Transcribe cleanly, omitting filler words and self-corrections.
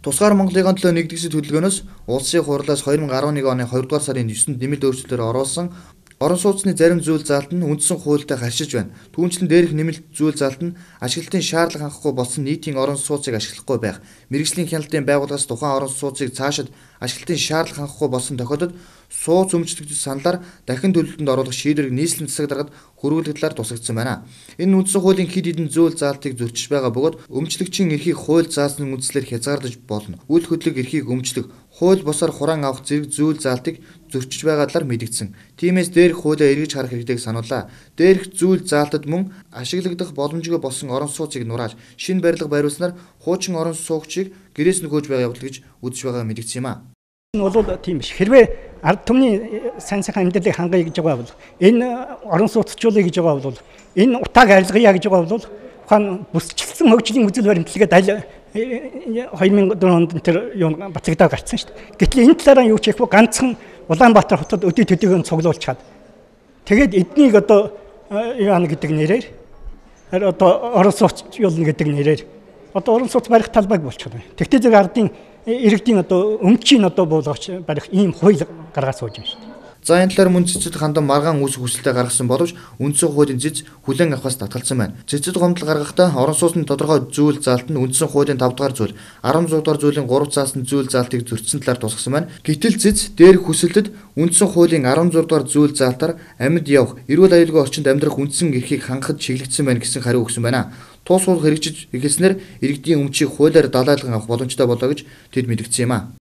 Тусгаар Монголын төлөө нэгдсэн хөдөлгөөнөөс улсын хурлаас 2011 оны 2 дугаар сарын 9-нд нэмэлт өөрчлөлтөөр оруулсан орон сууцны зарим зүйл заалт нь үндсэн хуультай харьцаж байна. Түүнчлэн дээрх нэмэлт зүйл заалт нь ашиглалтын шаардлага хангахгүй болсон нийтийн орон сууцыг ашиглахгүй байх. Мэргэжлийн хяналтын байгууллагаас тухайн орон сууцыг цаашид ашиглалтын шаардлага хангахгүй болсон тохиолдолд сууц өмчлөгдөж саналаар дахин төлөлтөнд оруулах шийдвэрийг нийслэлийн засаг даргад хөрвүүлэх талаар тусагдсан байна. Энэ үндсэн хуулийн хэд хэдэн зүйл заалтыг зөрчиж байгаа бөгөөд өмчлөгчийн эрхийг хууль заасан үндслээр хязгаарлаж болно. Үл хөдлөх эрхийг өмчлөх, хууль бусаар хураан авах зэрэг зүйл заалтыг зөрчиж байгаа талаар мэдэгдсэн. Тиймээс дээрх хуулиа эргэж харах хэрэгтэйг санууллаа. Дээрх зүйл заалтад мөн ашиглагдах боломжгүй болсон орон сууцыг нурааж шинэ барилга бариулснаар хуучин орон суугчийг гэрээс нь хөөж байгаа явдал гэж үзэж байгаа мэдэгдсэн юм а. Энэ бол тийм биш. Хэрвээ ард түмний сайн сайхан амьдралыг хангая гэж байгаа бол, энэ орон сууцчуулъя гэж байгаа бол, энэ утааг арилгая гэж байгаа бол ухаан бүсчилсэн хөгжлийн үзэл баримтлагад аль 2004 онд тэр юу батлагдаад гарцсан шүү дээ. Гэтэл энэ талаараа юу ч хийхгүй ганцхан Улаанбаатар хотод өдий төдийгөө цуглуулчаад тэгээд эднийг одоо юу ана гэдэг нэрээр одоо орон сууц юулна гэдэг нэрээр одоо орон сууц барих талбайг болчихно. Тэгтээ зэрэг ардын иргэдийн одоо өмчийн одоо буулгаач барих ийм хууль гаргаад сууж байна шүү дээ. За энэ талаар мөн цэцэд хандан маргаан үүсэх хүсэлтэд гаргасан боловч үндсэн хуулийн цэц хүлээн авахаас татгалзсан байна. Цэцэд гомдол гаргахдаа орон сууцны тодорхой зүйл заалт нь үндсэн хуулийн 5 дугаар зүйл, 16 дугаар зүйлийн 3 заасан зүйл заалтыг зөрчсөн талаар тусгасан байна. Гэтэл цэц дээрх хүсэлтэд үндсэн хуулийн 16 дугаар зүйл заалтаар амьд явах, эрүүл аюулгүй орчинд амьдрах үндсэн эрхийг хангахад чиглэгдсэн байна гэсэн хариу өгсөн байна. Тус хууль хэрэгжиж эхэлснээр иргэдийн өмчийг хуулиар далайлган авах боломжтой болоо гэж тэд мэдгдсэн юм а.